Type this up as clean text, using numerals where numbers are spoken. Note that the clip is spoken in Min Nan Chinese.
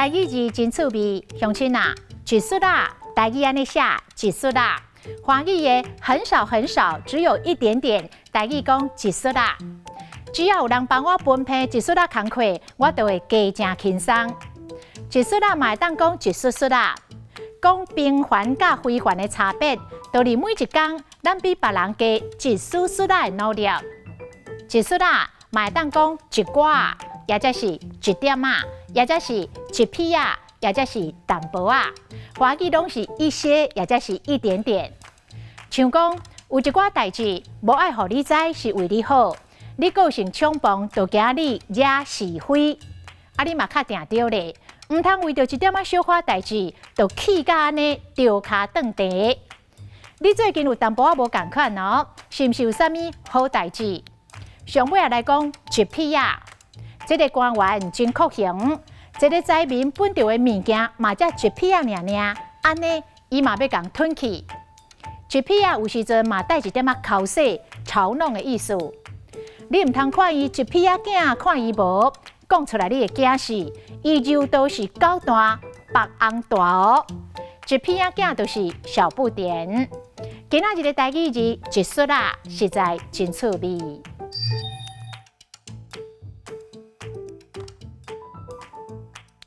台語字真趣味，鄉親啊，一絲仔，台語按呢寫，一絲仔。華語的很少很少，只有一點點。台語講一絲仔，只要有人幫我分配一絲仔工課，我就會加誠輕鬆。一絲仔嘛會當講一絲絲仔，講平凡佮非凡的差別，就是每一工咱比別人加一絲絲仔的努力。一絲仔嘛會當講一寡，抑者是一點仔，抑者是一片仔，抑者是淡薄仔。華語攏是一些，抑者是一點點。像講有一寡代誌無愛予你知，是為你好。你個性衝動，就驚你惹是非。啊，你嘛較定著咧，毋通為著一點仔小可代誌，就氣甲按呢著跤頓地。你最近有淡薄仔無仝款哦，是毋是有啥物好代誌？上尾仔來講一片仔，這个官員真酷刑，這个災民分著的物件嘛才一片仔爾爾，按呢伊嘛欲共吞去。一片仔有時陣嘛帶一點仔剾洗、嘲弄的意思。你毋通看伊一片仔囝，看伊無，講出來你會驚死。伊柔道是九段白紅帶哦。一片仔囝就是小不點。今仔日的台語字一絲仔，實在真趣味。